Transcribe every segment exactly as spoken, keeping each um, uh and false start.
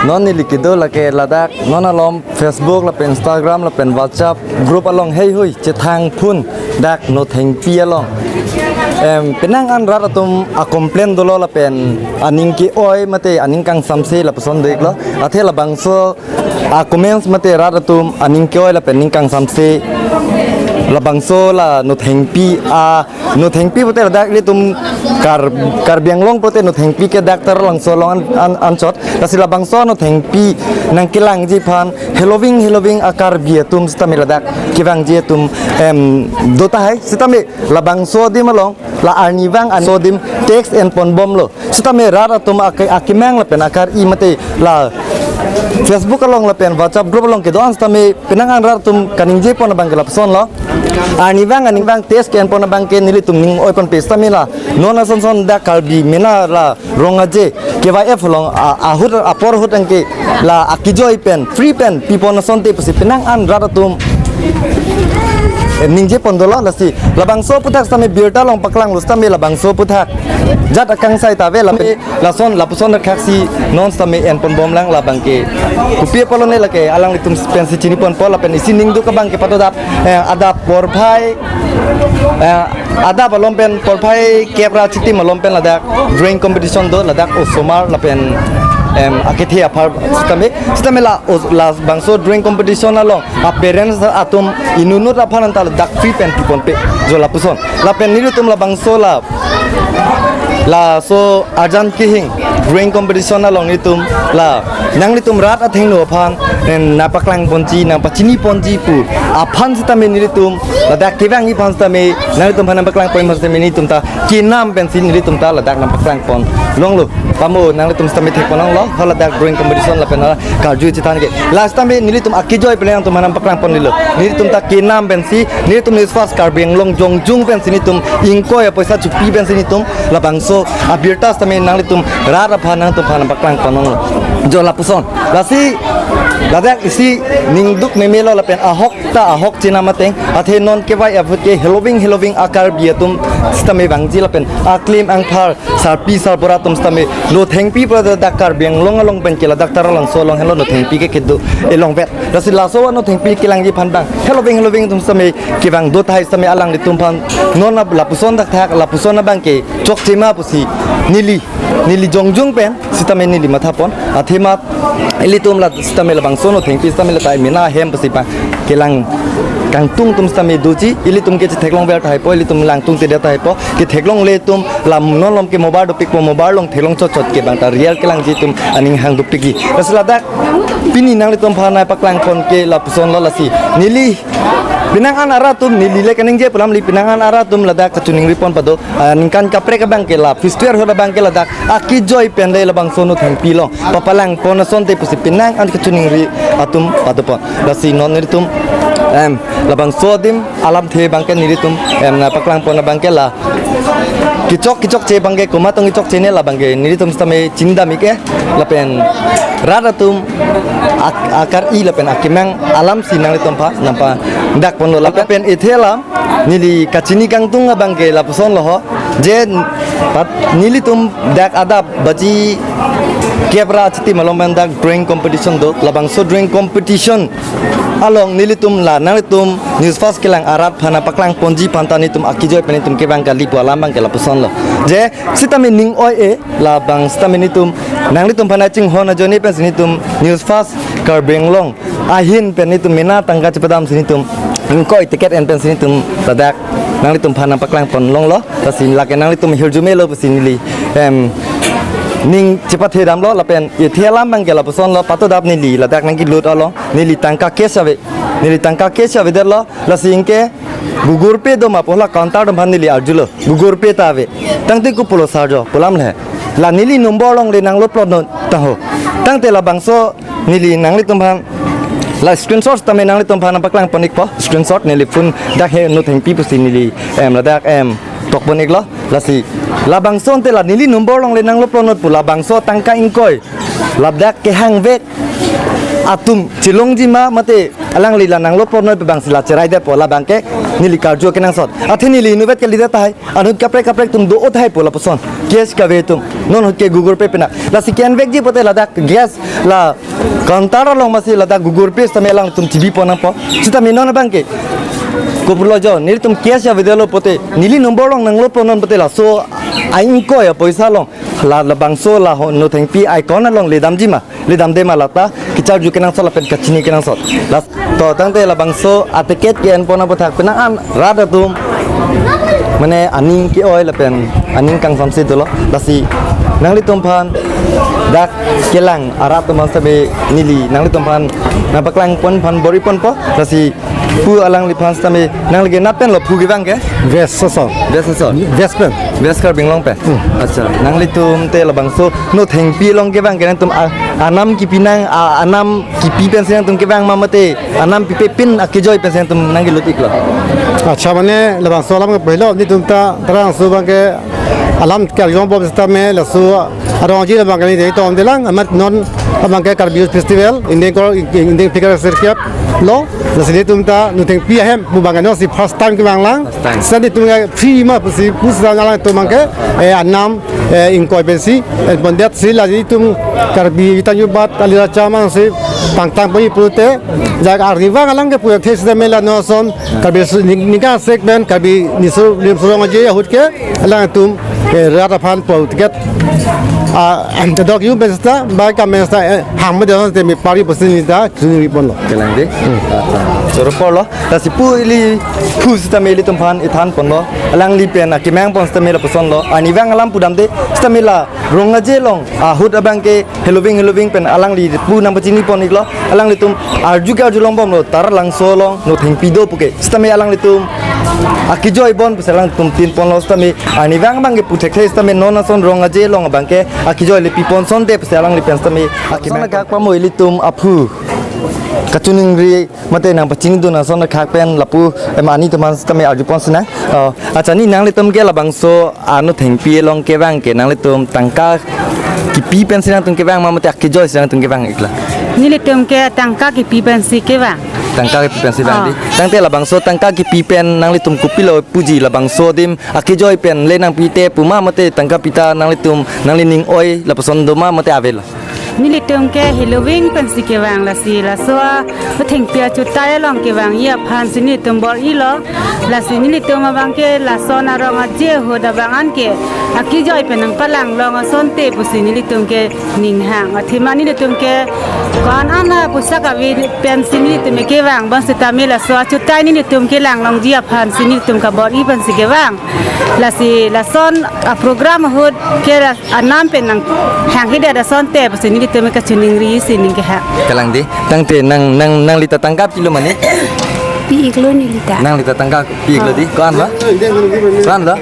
Non neli kedo lake ladak non alom Facebook lapen Instagram lapen WhatsApp group along heihui chethang phun dak Nothengpi along. Em, penang an rat atum a-complain dolo lapen aning ke-oi mate aning kangsamse lapuson do-iklo. Athe labangso a-comments mate rat atum aning ke-oi lapen aning kangsamse labangso la Nothengpi a Nothengpi pute ladak ilitum Kar-, Karbi Anglong pute Nothengpi ke dak Taralangso along an, an, anchot. Lasi labangso Nothengpi nangkelangji aphan heloving heloving a-Karbi atum sitame ladak kevangji atum, em, do tahai. Sitame labangso adim along la arnivang an so adim tax enponbomlo. Sitame rat atum ake-, akemang lapen akar-i mate la Facebook along lapen WhatsApp group along kedo-an sitame penang an rat atum kaningje pon abang ke lapusonlo. Arnivang, arnivang tax ke-enpon abang ke nelitum ning oiponpe sitame la non asonson dak Karbi mena la rong aje K Y F along a-, ahut apor ahut anke la akejoi pen free pen pipon asonte pusi penang an rat atum, eh, ningje pon dolo. Lasi labangso aphuthak sitame birta along paklanglo sitame labangso aphuthak jat akangsai ta ave lapen lason lapuson thaksi non sitame enponbomlang labang ke. Kopi apotlo ne lake alanglitum pensi chiniponpo lapen isi ningduk abang ke patodap, eh, adap porphai, eh, adap alom pen porphai kep ra chitim alom pen ladak drawing competition do ladak osomar lapen, em, akethe aphar sitame, sitame la os-, labangso drawing competition along a-parents atum inutnut aphan anta ladak free pen piponpe jo lapuson. Lapen nelitum labangso la laso arjan kehing drawing competition along nelitum la nanglitum rat athengno aphan, eh, nangpaklangponji nangpachiniponji pu aphan sitame nelitum ladak kevangji aphan sitame nanglitum aphan nangpaklangpon aphan sitame nelitum ta kenam pensi nelitum ta ladak nangpaklangpon longlo. Pamo nanglitum sitame thekpon longlo ho ladak drawing competition lapen la karju chethan ke. Last time nelitum akejoi pen nangtum aphan nangpaklangpon lilo. Nelitum ta kenam pensi, nelitum News Fast Karbi Anglong jongjung pensi nelitum ingkoi apoisa chupi pensi nelitum labangso abirta sitame nanglitum rat aphan nangtum aphan nangpaklangpon longlo. Jo lapuson. Lasi ladak isi ningduk memelo lapen ahok ta ahok chenam ateng athe non K Y F ahut ke heloving heloving a-Karbi atum sitame vangji lapen aklim angphar sarpi sarbura atum sitame Nothengpi pura dak Karbi Anglong along pen ke ladak Taralangso along helo Nothengpi ke kedo elongvet. Lasi laso a-Nothengpi kelangji aphan bang heloving heloving atum sitame kevang do tahai sitame alanglitum aphan non ab-, lapuson dak thak lapuson abang ke chokche ma pusi neli, neli jongjung pen sitame neli mathapon athema ilitum la sitame labangso Nothengpi sitame la tai mena hem pusi pa kelang kangtung atum sitame doji ilitum ke chetheklongver tahaipo ilitum langtungtedet tahaipo ketheklongle atum lam non lom ke mobile dopikpo mobile along theklong chotchot ke bang ta real kelangji atum aning hang dopikji. Lasi ladak pini nanglitum aphan nangpaklangpon ke lapusonlo lasi neli penang an arat atum neli le kaningje pu alam neli penang an arat atum ladak kachiningri pon pado, ah, ningkan kaprek abang ke la festival ahut abang ke ladak akejoi pen le labangso Nothengpi along papalangpon asonte pusi penang an kachiningri atum padopon. Lasi non nelitum, em, labangso adim alamthe abang ke nelitum, em, nangpaklangpon abang ke la kechok kechokche abang ke komat tong kechokche ne labang ke nelitum sitame chindam-ik ke lapen rat atum ak-, akar-i lapen akemang alamsi nanglitum aphan nangpadakponlo lapen ethe alam neli kachini kangtung abang ke lapusonlo ho je pat nelitum dak adap baji kep ra chitim along pen dak drawing competition do labangso drawing competition along nelitum la nanglitum News Fast kelang arat aphan nangpaklangponji aphan ta nelitum akejoi pen nelitum kevang kali pu alam abang ke lapusonlo. Je sitame ning oi-e labang sitame nelitum nanglitum aphan chinghon ajoine pensi nelitum News Fast Karbi Anglong ahin pen nelitum mena tangka chepadamsi nelitum ingkoi ticket en pensi nelitum ladak nanglitum aphan nangpaklangpon longlo. Lasi lake nanglitum hirjume lo pusi neli, em, ning chepathedamlo lapen ethe alam abang ke lapusonlo patodap neli ladak nangkelut along neli tangka cash ave. Neli tangka cash avedetlo lasi anke Google Pay do ma pu la counter atum aphan neli arjulo Google Pay ta ave. Tangte kopulo sir jo pu alam le. La neli number along le nanglo plot non tangho. Tangte labangso neli nanglitum aphan la screenshot tame nanglitum aphan nangpaklangpon-ikpo screenshot neli phone dak he Nothengpi pusi neli, em, ladak, em, tokpon-iklo. Lasi labangso ante la neli number along le nanglo plot non pu labangso tangka ingkoi ladak kehangvek atum chelongji ma mate Alangli la nanglo porno pe bangsi la cherai detpo, labangke neli karju kenangsot. Athe neli inutvet kalidet tahai. Anut kaprek kaprek atum do-o tahai pu lapuson. Cash kave atum. Non ahut ke Google Pay penang. Lasi kenvekji pote ladak gas la counter along masi ladak Google Pay sitame alangtum chibipon nangpo. Sitame non abangke. Kopilo jo, nelitum cash avedetlo pote. Neli number along nanglo pornon pote laso a-ingkoi apoisa along. La, labangso la ho Nothengpi icon along ledamji ma. Ledamde ma lata kecharju kenangsot lapen kachini kenangsot. Lasi to tangte labangso aticket ke-enpon aputhak penang an rat atum mane aning ke-oi lapen aning kangsamse dolo. Lasi nanglitum aphan dak kelang arat atum aphan sitame neli nanglitum aphan nangpaklangpon aphan bor-iponpo. Lasi pu alangliphan sitame nangli ke nat penlo phu kevang ke? West aso. West aso? West pen. West Karbi Anglong pen? Hmm. Accha, nanglitum te labangso Nothengpi along kevang ke nangtum a-, anam kipi nang, a-, anam kipi pensi nangtum kevang ma mate anam pipe pin akejoi pensi nangtum nangkelut-iklo? Accha, mane labangso alam ke pahelo, nelitum ta Taralangso abangke alam ke arjong bom sitame laso arong aje labangke neli dei tom delang, amat non abangke Karbi Youth Festival, Indian Cor-, Indian Figure Circuit lo, lasi nelitum ta Nothengpi ahem pu abangke non si first time kevang lang. First time. Sita nelitum ke free ma pusi, pusi alangtum abangke, eh, anam, eh, ingkoi pensi, eh, enpondet si la nelitum Karbi Tanjubat, Aliracham si, pangtang poi pute, jak arnivang alang ke pu thekthe sitame la non ason, Karbi su-, ning-, ningkan sek pen, Karbi niso, lim surong aje ahut ke, alangtum, eh, rat aphan po ticket. Ah, dok yung pen sita, bai kam pen sita, eh, hang me dong te me pari pusi neli ta, chuningriponlo. Kelang dei. Hmm. Accha. Choro porlo. Lasi pu ili, pu sitame ilitum aphan ithanponlo. Alangli pen akemangpon sitame lapusonlo. Arnivang alam pudamde, sitame la rong aje along ahut abangke heloving heloving pen alangli pu nangpachinipon-iklo. Alanglitum arju ke arjulong bomlo, Taralangso along Nothengpi do puke. Sitame alanglitum akejoi bon pusi alangtum tinponlo sitame arnivang abangke pu thekthe sitame non ason rong aje along abangke akejoi le pipon sonte pusi alangli pen sitame akemang. Ason kak pamo ilitum aphu kachiningri mate nangpachinidun ason khak pen lapu em ani teman sitame arjupon sinang. Oh, accha, ni nanglitum ke labangso a-Nothengpi along kevang ke nanglitum tangka kipi pensi nangtum kevang ma mate akejoi si nangtum kevang-iklo? Nelitum ke tangka kipi pensi kevang. Tangka kipi pensi vang. Ah. Dei. Tangte labangso tangka kipi pen nanglitum kopilo puji, labangso adim akejoi pen le nangpite pu ma mate tangka pita nanglitum nanglining oi lapuson do ma mate avelo? Nelitum ke heloving pensi kevang, lasi laso a-Nothengpi achutai along kevangji aphansi nelitum bor-ilo. Lasi nelitum abangke lason arong aje ahut abang anke akejoi pen nangpalang long asonte pusi nelitum ke ninghang. Athema nelitum ke ko-an ana pusak ave pensi nelitum kevang bang sitame laso achutai nelitum kelang longji aphansi nelitum kabor-i pensi kevang. Lasi lason a-program ahut ke la anam pen nanghanghedet asonte pusi nelitum kachiningri si ning kehang. Kelang dei. Tangte nang, nang, nanglita tangka pilo mane? Pi-iklo nelita. Nanglita tangka pi-iklo dei. Ko-anlo? Ko-anlo?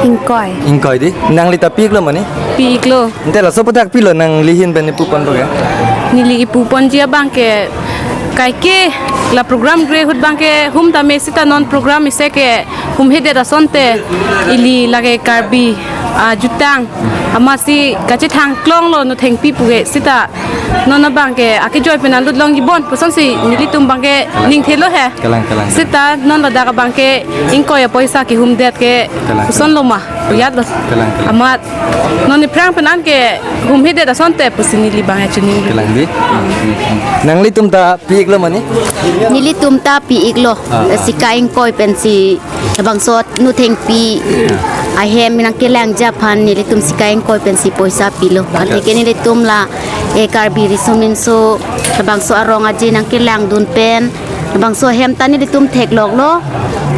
Ingkoi. Ingkoi dei. Nanglita pi-iklo mane? Pi-iklo. Ante laso aputhak pilo nangli ahin pen ipuponpo ke? Neli ipuponji abangke kaike la program gre ahut abangke hum tame sita non program isi ke humhedet asonte ili lake Karbi, ah, jutang amatsi kachethang klonglo Nothengpi puke sita non abangke akejoi pen alut longji bon pusonsi nelitum abangke ningthelo he. Kelang, kelang. Sita non ladak abangke ingkoi apoisa kehumdet ke, kelang, pusonlo ma, puyatlo. Kelang, kelang. Amat non iphrang pen anke humhedet asonte pusi neli abang ya chini. Kelang dei. Nanglitum ta pi-iklo mane? Nelitum ta pi-iklo. Ah, ah. Sika ingkoi pensi labangso Nothengpi ahem nangkelangji aphan nelitum sika ingkoi pensi poisa pilo. Ah, atheke nelitum la, eh, Karbi Riso Nimso labangso arong aje nangkelangdun pen labangso ahem ta nelitum thekloklo.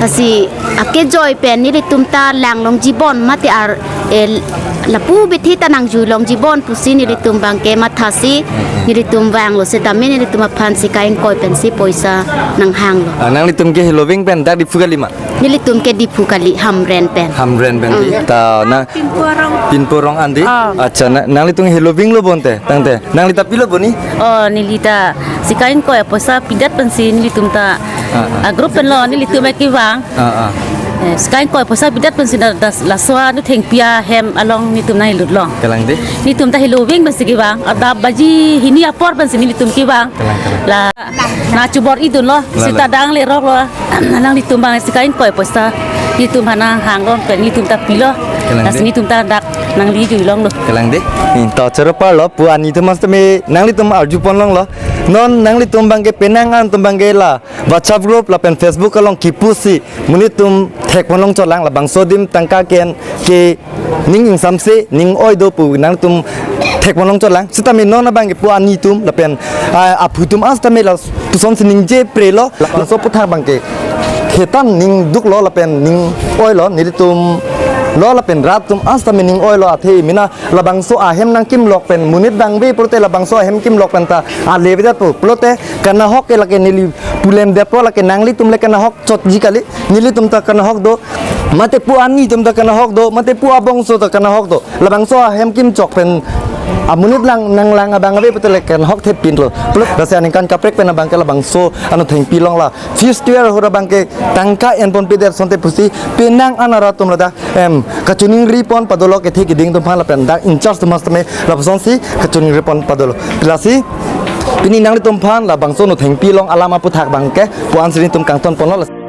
Lasi akejoi pen nelitum ta lang longji bon mate ar, eh, lapu bithi ta nangjui longji bon pusi nelitum abangke mathasi nelitum vanglo sitame nelitum aphan sika ingkoi pensi poisa nanghanglo. Ah, nanglitum ke heloving pen dak Diphu kali ma? Nelitum ke Diphu kali, Hamren pen. Hamren pen dei. Hmm. Ta na Pinpo arong. Pinpo arong an dei? Ah. Accha, na, nanglitum helovinglo bonte, tangte. Nanglita pilo bo ni? Oh, nelita sika ingkoi apoisa pidet pensi nelitum ta. Ah, ah. Ah, group penlo nelitum kevang. Ah, ah. Sika ingkoi poisa pidet pensi na das laso anu thengpi ahem along netum nanglut long. Kalang dei. Netum ta helo veng pensi kevang. Adap baji hini apor pensi netum kevang. Kalang, kalang. La na chubor-i dunlo. La, sita la. Dang le rok lo. Nanglitum abang sika ingkoi poisa netum aphan nanghang long pen netum ta pilo. Kalang dei. Lasi netum ta dak nangli jui longlo. Kalang dei. Hmm, to choro parlo pu ani atum mas tame nanglitum arjupon longlo. Non nanglitum abangke penang an atum abangke la WhatsApp group lapen Facebook along kipusi monit atum thekpon longchotlang, labangso adim tangka ke-en ke ning ingsamse ning oi do pu nangtum thekpon longchotlang. Sitame non abangke pu ani atum lapen, ah, aphu atum an sitame lapuson si ningje prelo. Labangso aphuthak abangke hetan ning duklo lapen ning oilo, nelitum lo lapen rat atum an sitame ning oilo, athe mena labangso ahem nangkimlok pen monit abang ave pulote labangso ahem kimlok pen ta ale avedet pu. Pulote kanahok ke lake neli pulemdet pu, lake nanglitum le kanahok chotji kali, nelitum ta kanahok do, mate pu ani atum ta kanahok do, mate pu abangso ta kanahok do. Labangso ahem kimchok pen amonit lang nanglang abang ave pulote le kanahok thepinlo. Pulote lasi aningkan kaprek pen abangke labangso anu thengpi long la festival ahut abangke tangka enpon pidet asonte pusi penang an arat atum ladak, em, kachiningri pon padolo kethe kiding atum aphan lapen dak in-charge atum mas tame lapuson si kachiningri pon padolo. Lasi pini nanglitum aphan labangso anu thengpi long alam aphuthak abangke pu-an si netum kangton ponlo.